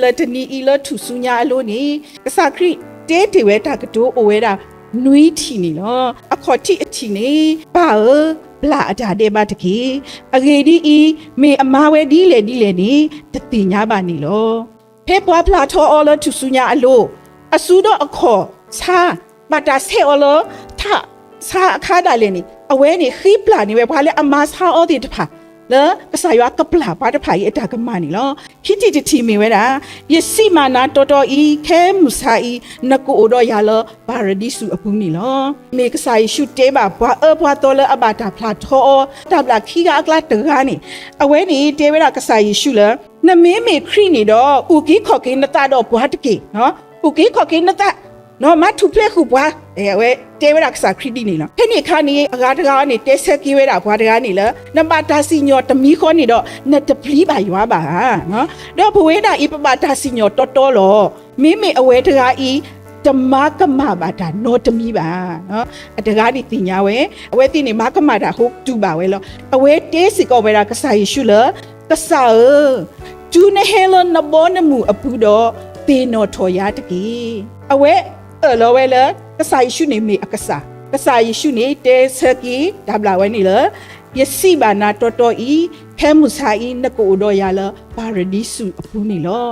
လၢတနံၤအံၤလၢထူၣ်စုညါအလိၤန့ၣ် ကစၢ်ခရံာ်တဲတ့ၢ်ဝဲတၢ်ကတိၤအိၣ်ဝဲဒၣ် နွံထံၣ်န့ၣ်လီၤ. အခီၣ်ထံးအထံၣ်န့ၣ် ပၢ်ဧၢ, ပျၢ်အတၢ်ဒဲးဘးတက့ၢ်. အဂ့ၢ်ဒ်အံၤ, မ့ၢ်အမၤဝဲဒ်လဲၣ်ဒ်လဲၣ်န့ၣ် တသ့ၣ်ညါဘၣ်န့ၣ်လီၤ. ဖဲပှၤပျၢ်ထီၣ်အီၤလၢထူၣ်စုညါအလိၤ, အစုဒီးအခီၣ်ဆါ, ဘၣ်တၢ်ဆဲးအီၤလၢ ထးဆါအခါဒၣ်လဲာ်န့ၣ် အဝဲန့ၣ်ဃ့ပျၢ်န့ၢ်ဝဲပှၤလၢအမၤဆါအီၤသ့ၣ်တဖၣ် လၢကစၢ်ယွၤကပျၢ်ပှၤတဖၣ်အံၤအတၢ်ကမၣ်န့ၣ်လီၤ. ခံထံၣ်တထံၣ်မ့ၢ်ဝဲဒၣ်, ယစံးဘၣ်နၤတီတီအံၤ, ခဲမုၢ်ဆါအံၤ နကအိၣ်ဒီးယၤလၢပၤရဒံစူးအပူၤန့ၣ်လီၤ. မ့ၢ်ကစၢ်ယ့ၣ်ၡူးတဲဘၣ်ပှၤအၢပှၤသီလၢအဘၣ်တၢ်ဖျါထီအီၤ တၢ်ဘျၣ်ခံဂၤအကျါတဂၤန့ၣ်, အဝဲန့ၣ်တဲဝဲဒၣ်ကစၢ်ယ့ၣ်ၡူးလၢ နမ့မ့ၢ်ခရံာ်န့ၣ်ဒီး အုၣ်က့ၤခီၣ်က့ၤနသးဒီးပှၤတက့ၢ်. အုၣ်က့ၤခီၣ်က့ၤနသး, မၤထူၣ်ဖျဲးဃုာ်ပှၤ, အဝဲတဲဝဲဒၣ်ကစၢ်ခရံာ်ဒ်န့ၣ်လီၤ. ဖဲန့ၣ်အခါန့ၣ် အဂၤတဂၤန့ၣ် တဲဆၢက့ၤဝဲဒၣ်ပှၤတဂၤန့ၣ်လၢ နဘၣ်တၢ်စံၣ်ညီၣ်တမံၤဃီန့ၣ်ဒီး နတပျံၤဘၣ်ယွၤဘၣ်ဧါ. ဒီးပဝဲဒၣ်အံၤ ပဘၣ်တၢ်စံၣ်ညီၣ်တီတီလီၤ. မ့မ့ၢ်အဝဲတဂၤအံၤ တမၤကမၣ်ဘၣ်တၢ်နီတမံၤဘၣ်. အတဂၤန့ၣ်သ့ၣ်ညါဝဲ, အဝဲသ့ၣ်န့ၣ် မၤကမၣ်တၢ်ဟိတူာ်ဘၣ်ဝဲလီၤ. အဝဲတဲစ့ၢ်ကီးဝဲဒၣ်ကစၢ်ယ့ၣ်ၡူးလၢ ကစၢ်ဧၢ, တုၤနဟဲလၢနဘီနမုၢ်အပူၤဒီး သ့ၣ်နီၣ်ထီၣ်ယၤတက့ၢ်. အဝဲအၢၣ်လီၤဝဲလၢ ကစၢ်ယ့ၣ်ၡူးန့ၣ်မ့ၢ်အကစၢ်. ကစၢ်ယ့ၣ်ၡူးန့ၣ် တဲဆၢက့ၤတၢ်ဘျၣ်ဝဲန့ၣ်လၢ ယစံးဘၣ်နၤတီတီအံၤ, ခဲမုၢ်ဆါအံၤ နကအိၣ်ဒီးယၤလၢပၤရဒံစူးအပူၤန့ၣ်လီၤ.